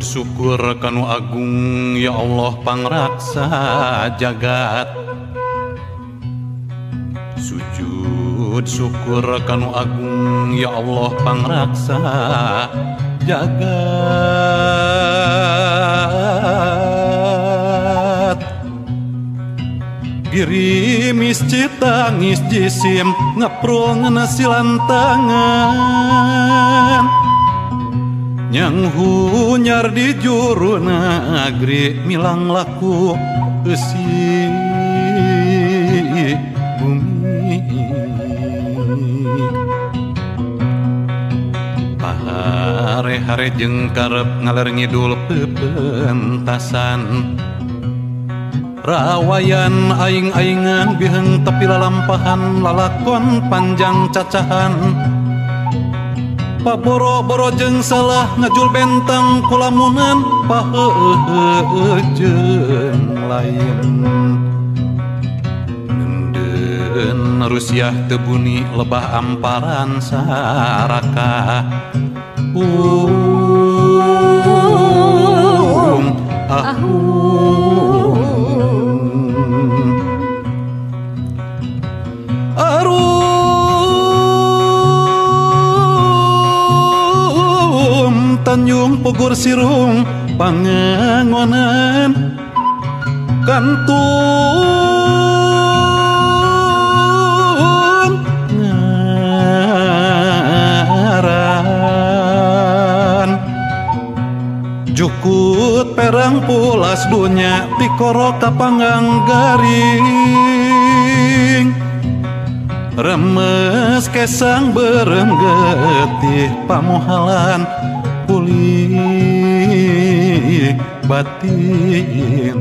Sujud syukur kanu agung ya Allah pangraksa jagat. Sujud syukur kanu agung ya Allah pangraksa jagat. Girimis citangis jisim ngeprung silantangan. Yang hunyar di juru nagri milang laku eusi bumi. Pahare-hare jeung karep ngaler ngidul pepentasan. Rawayan aing-aingan biheng tepi lalampahan lalakon panjang cacahan. Paboro-boro jeung salah ngajul bentang kulamunan paheuheuh jeung lain. Nenden Rusiah tebuni lebah amparan saraka. Ahum. Arum Tanjung Pugur Sirung pangangonan kantun ngaran jukut perang pulas dunya tikoro kapanggang garing remes kesang berem getih pamohalan pulih batin.